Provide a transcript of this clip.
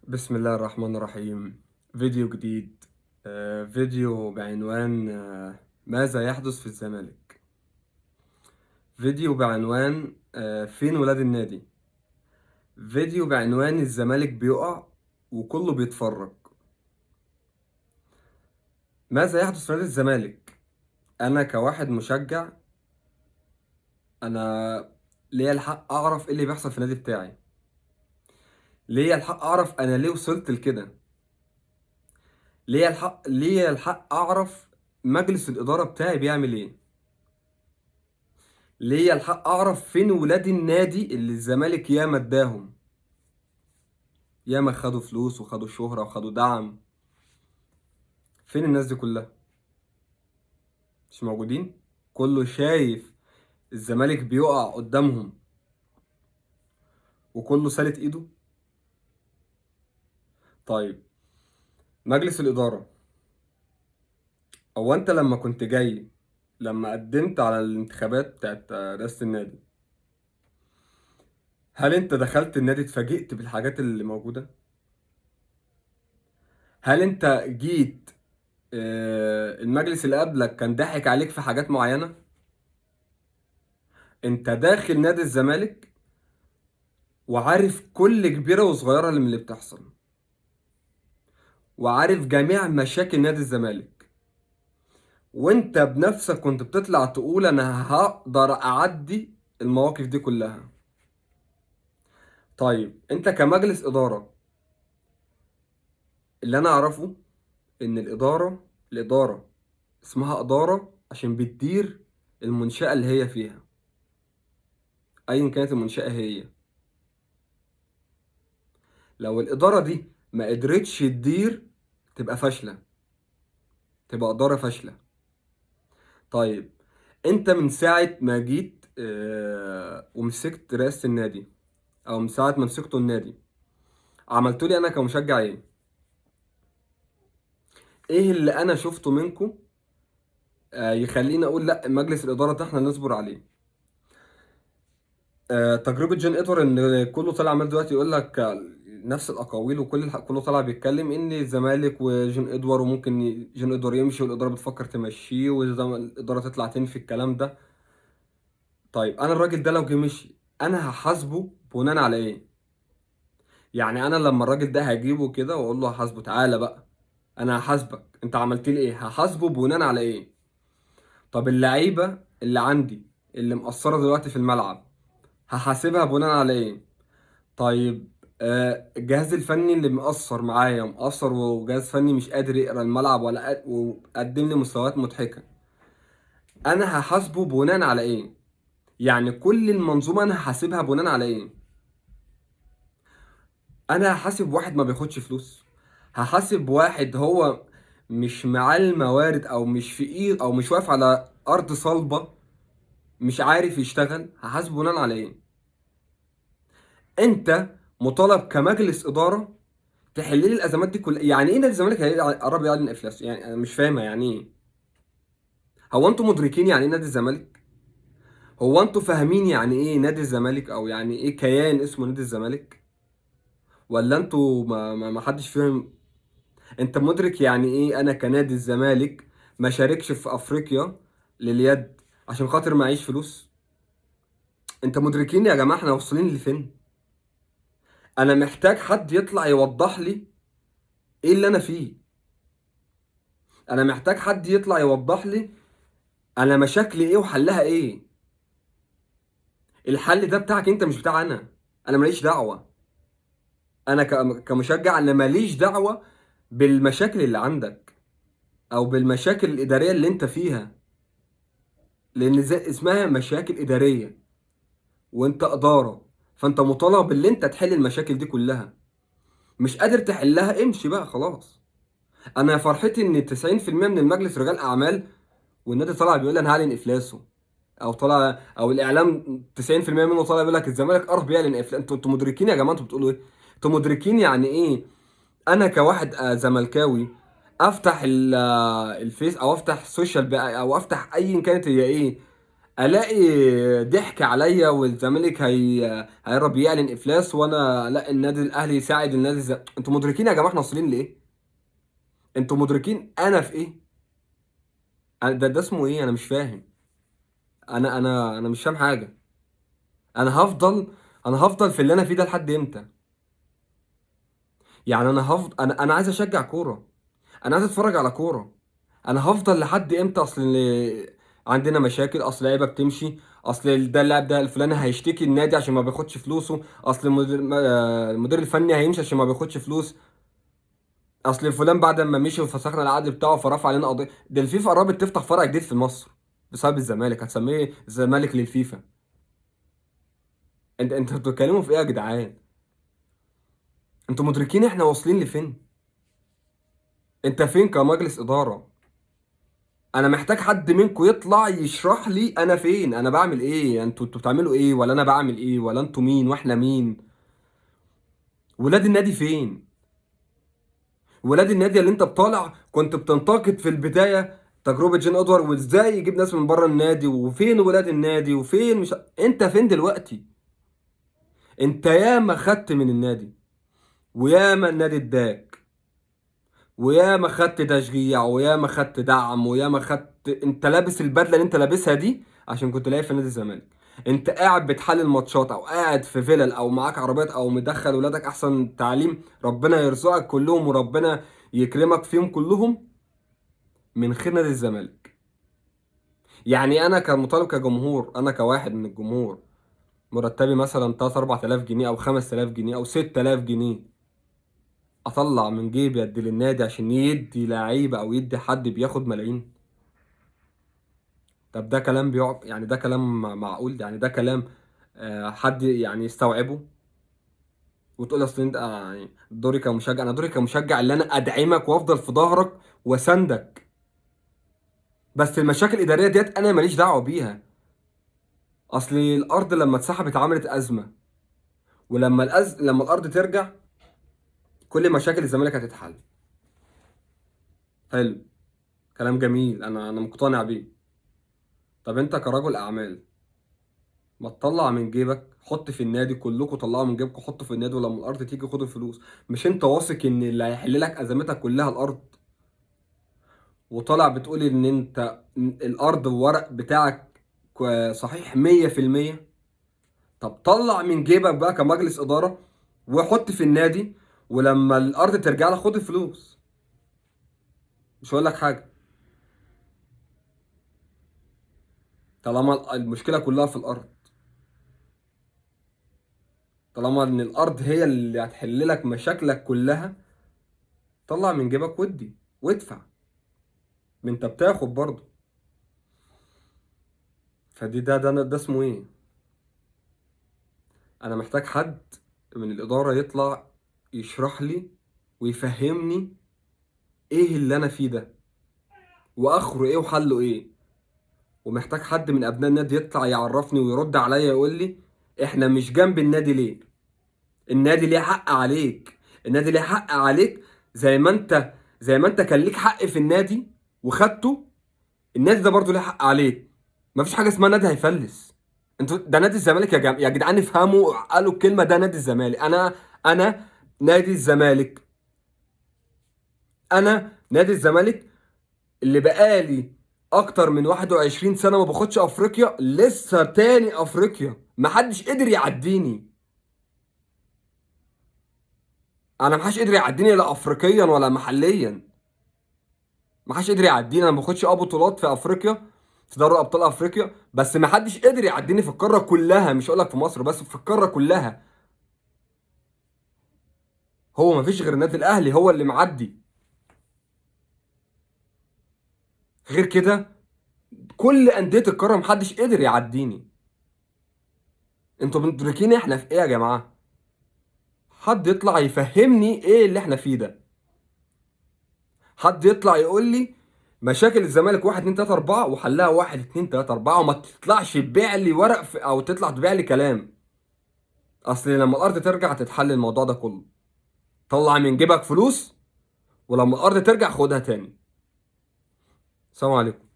بسم الله الرحمن الرحيم. فيديو جديد، فيديو بعنوان ماذا يحدث في الزمالك. فيديو بعنوان فين ولاد النادي. فيديو بعنوان الزمالك بيقع وكله بيتفرج. ماذا يحدث في نادي الزمالك؟ انا كواحد مشجع، انا ليا الحق اعرف ايه اللي بيحصل في النادي بتاعي. ليا الحق اعرف انا ليه وصلت لكده. ليا الحق اعرف مجلس الادارة بتاعي بيعمل ايه. ليا الحق اعرف فين ولاد النادي اللي الزمالك ياما اداهم، ياما خدوا فلوس وخدوا شهرة وخدوا دعم. فين الناس دي كلها؟ مش موجودين. كله شايف الزمالك بيقع قدامهم وكله سالت ايده. طيب، مجلس الإدارة، هو انت لما كنت جاي، لما قدمت على الانتخابات بتاعت رئاسة النادي، هل انت دخلت النادي اتفاجئت بالحاجات اللي موجودة؟ هل انت جيت المجلس اللي قبلك كان ضاحك عليك في حاجات معينة؟ انت داخل نادي الزمالك وعارف كل كبيرة وصغيرة اللي من اللي بتحصل، وعارف جميع مشاكل نادي الزمالك، وانت بنفسك كنت بتطلع تقول انا هقدر اعدي المواقف دي كلها. طيب انت كمجلس ادارة، اللي انا اعرفه ان الادارة اسمها ادارة عشان بتدير المنشأة اللي هي فيها، ايا كانت المنشأة هي. لو الإدارة دي ما قدرتش تدير تبقى فاشلة، تبقى إدارة فاشلة. طيب انت من ساعة ما جيت ومسكت رئاسة النادي، او من ساعة ما مسكته النادي، عملتولي لي انا كمشجع ايه؟ ايه اللي انا شفته منكم يخليني اقول لا مجلس الإدارة ده احنا نصبر عليه؟ تجربة جون ادوار، ان كله طالع عمال دلوقتي يقول لك نفس الاقاويل، وكل كله طالع بيتكلم ان الزمالك وجون ادوار، وممكن جون ادوار يمشي والادارة بتفكر تمشيه، والادارة تطلع تنفي الكلام ده. طيب انا الراجل ده لو جه مشي انا هحاسبه بناء على ايه؟ يعني انا لما الراجل ده هجيبه كده واقول له هحاسبه، تعالى بقى انا هحاسبك، انت عملت لي ايه؟ هحاسبه بناء على ايه؟ طب اللعيبة اللي عندي اللي مقصرة دلوقتي في الملعب هحاسبها بناء على ايه؟ طيب الجهاز الفني اللي مقصر معايا، مقصر وجهاز فني مش قادر يقرا الملعب ولا وقدم لي مستويات مضحكة، انا هحاسبه بناء على ايه؟ يعني كل المنظومة انا هحاسبها بناء على ايه؟ انا هحاسب واحد ما بياخدش فلوس؟ هحاسب واحد هو مش معاه الموارد، او مش في ايد، او مش واقف على ارض صلبة، مش عارف يشتغل؟ هحاسبه بناء على ايه؟ انت مطالب كمجلس ادارة تحل لي الازمات دي كلها. يعني ايه نادي الزمالك قرب يعلن افلاس؟ يعني انا مش فاهمه يعني ايه. هو انتوا مدركين يعني ايه نادي الزمالك؟ هو انتوا فاهمين يعني ايه نادي الزمالك، او يعني ايه كيان اسمه نادي الزمالك؟ ولا انتوا ما حدش فاهم؟ انت مدرك يعني ايه انا كنادي الزمالك ما شاركش في افريقيا لليد عشان خاطر معيش فلوس؟ انت مدركين يا جماعة احنا واصلين لفين؟ انا محتاج حد يطلع يوضح لي ايه اللي انا فيه. انا محتاج حد يطلع يوضح لي انا مشاكلي ايه وحلها ايه. الحل ده بتاعك انت مش بتاع انا. انا ماليش دعوه. انا كمشجع انا ماليش دعوه بالمشاكل اللي عندك او بالمشاكل الادارية اللي انت فيها، لان زي اسمها مشاكل ادارية وانت ادارة، فانت مطالب باللي انت تحل المشاكل دي كلها. مش قادر تحلها امشي بقى خلاص. انا فرحتي ان 90% من المجلس رجال اعمال، والنادي طالع بيقول انا هعلن افلاسه، او طالع او الاعلام 90% منه طالع بيقول لك الزمالك قرب يعلن افلاس. انتوا مدركين يا جماعة انتوا بتقولوا ايه؟ انتوا مدركين يعني ايه انا كواحد زملكاوي افتح الفيس او افتح ال social بقى او افتح ايا كانت هي ايه، الاقي ضحك عليا والزمالك هيقرب يعلن افلاس، وانا لا النادي الاهلي يساعد النادي انتوا مدركين يا جماعة احنا واصلين لايه؟ انتوا مدركين انا في ايه؟ ده اسمه ايه؟ انا مش فاهم. انا مش فاهم حاجة. انا هفضل انا هفضل في اللي انا فيه ده لحد امتى؟ يعني انا هفضل، انا عايز اشجع كورة، انا عايز اتفرج على كورة. انا هفضل لحد امتى؟ اصل عندنا مشاكل، اصل لعيبة بتمشي، اصل ده اللاعب ده الفلاني هيشتكي النادي عشان ما بياخدش فلوسه، اصل المدير الفني هيمشي عشان ما بياخدش فلوس، اصل فلان بعد ما مشي وفسخنا العقد بتاعه فرفع علينا قضية. ده الفيفا قربت تفتح فرع جديد في مصر بسبب الزمالك، هتسميه الزمالك للفيفا. انتوا بتتكلموا في ايه يا جدعان؟ انتوا مدركين احنا واصلين لفين؟ انت فين كمجلس ادارة؟ انا محتاج حد منكم يطلع يشرح لي انا فين، انا بعمل ايه، انتوا بتعملوا ايه، ولا انا بعمل ايه، ولا انتوا مين واحنا مين؟ ولاد النادي فين؟ ولاد النادي اللي انت بطالع كنت بتنتقد في البداية تجربه جين ادوار وازاي يجيب ناس من بره النادي، وفين ولاد النادي، وفين مش انت فين دلوقتي؟ انت ياما خدت من النادي، وياما النادي اداك، وياما خدت تشجيع، وياما خدت دعم، وياما خدت. انت لابس البدلة اللي انت لابسها دي عشان كنت لاعب في نادي الزمالك. انت قاعد بتحلل ماتشات، او قاعد في فيلل، او معاك عربيات، او مدخل ولادك احسن تعليم، ربنا يرزقك كلهم وربنا يكرمك فيهم كلهم من خير نادي الزمالك. يعني انا كمطالب كجمهور، انا كواحد من الجمهور، مرتبي مثلا 3 4000 جنيه او 5000 جنيه او 6000 جنيه، اطلع من جيبي ادي للنادي عشان يدي لعيبة او يدي حد بياخد ملايين؟ طب ده كلام بيقع؟ يعني ده كلام معقول؟ يعني ده كلام حد يعني يستوعبه؟ وتقول اصل انت يعني دوري كمشجع، انا دوري كمشجع اللي انا ادعمك وافضل في ظهرك واساندك، بس المشاكل الادارية ديت انا ماليش دعوه بيها. اصل الارض لما اتسحبت عملت ازمة، ولما لما الارض ترجع كل مشاكل الزمالك هتتحل. حلو، كلام جميل، انا مقتنع بيه. طب انت كرجل اعمال ما تطلع من جيبك، حط في النادي، كلكم طلعوا من جيبكم حطوا في النادي، ولما الارض تيجي خدوا الفلوس. مش انت واثق ان اللي هيحل لك ازمتك كلها الارض؟ وطالع بتقول ان انت الارض والورق بتاعك صحيح 100%. طب طلع من جيبك بقى كمجلس ادارة وحط في النادي، ولما الارض ترجع لك خد الفلوس. مش هقول لك حاجة، طالما المشكلة كلها في الارض، طالما ان الارض هي اللي هتحل لك مشاكلك كلها، طلع من جيبك ودي وادفع، ما انت بتاخد برضه. فدي ده ده ده اسمه ايه؟ انا محتاج حد من الادارة يطلع يشرح لي ويفهمني ايه اللي انا فيه ده، واخره ايه وحله ايه. ومحتاج حد من ابناء النادي يطلع يعرفني ويرد عليا يقول لي احنا مش جنب النادي ليه؟ النادي ليه حق عليك، النادي ليه حق عليك، زي ما انت كان ليك حق في النادي وخدته، النادي ده برضه ليه حق عليك. مفيش حاجة اسمها نادي هيفلس. انتوا ده نادي الزمالك يا جدعان، افهموا، قالوا الكلمة، ده نادي الزمالك. انا نادي الزمالك، انا نادي الزمالك اللي بقالي اكتر من 21 سنة ما باخدش افريقيا، لسه تاني افريقيا محدش قدر يعديني. انا محدش قدر يعديني لا افريقيا ولا محليا، محدش قدر يعديني. انا ما باخدش بطولات في افريقيا، في دوري ابطال افريقيا، بس محدش قدر يعديني في القارة كلها، مش هقول لك في مصر بس، في القارة كلها. هو مفيش غير النادي الاهلي هو اللي معدي، غير كده كل اندية القارة محدش قدر يعديني. انتوا مدركين احنا في ايه يا جماعة؟ حد يطلع يفهمني ايه اللي احنا فيه ده، حد يطلع يقول لي مشاكل الزمالك 1 2 3 4 وحلها 1 2 3 4، وما تطلعش تبيع لي ورق او تطلع تبيع لي كلام. اصل لما الارض ترجع تتحل الموضوع ده كله. طلع من جيبك فلوس، ولما الارض ترجع خدها تاني. السلام عليكم.